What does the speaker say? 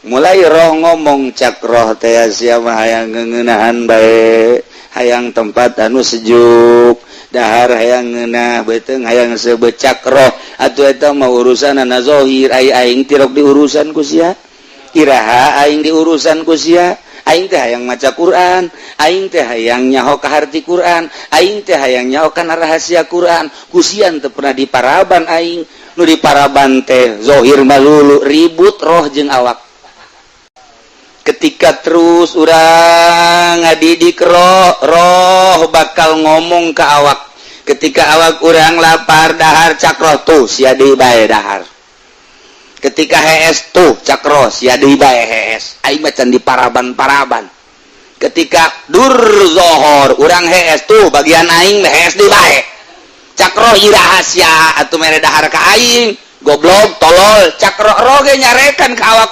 Mulai roh ngomong, cak roh teh sia mah hayang ngeuneunahan bae, hayang tempat anu sejuk, dahar hayang ngeunah, beuteung hayang seubeuh. Cak roh, atuh eta mah urusanana zahir, ai aing tirok diurusan ku sia? Iraha aing diurusan ku sia? Aing teh hayang maca Quran, aing teh hayang nyaho ka harti Quran, aing teh hayang nyaho kana rahasia Quran. Ku sia teu pernah diparaban aing. Nu diparaban teh zahir malulu. Ribut roh jeung awak. Ketika terus urang ngadidik roh, roh bakal ngomong ke awak. Ketika awak urang lapar dahar, cak roh, tuh sia deui bae dahar. Ketika hees, tuh cak roh, sia deui bae hees, aing mah can diparaban-paraban. Ketika dur zohor urang hees, tuh bagian aing, hees deui bae. Cak roh, iraha sia atuh mere dahar ka aing, goblok, tolol? Cak roh. Roh ge nyarekan ka awak.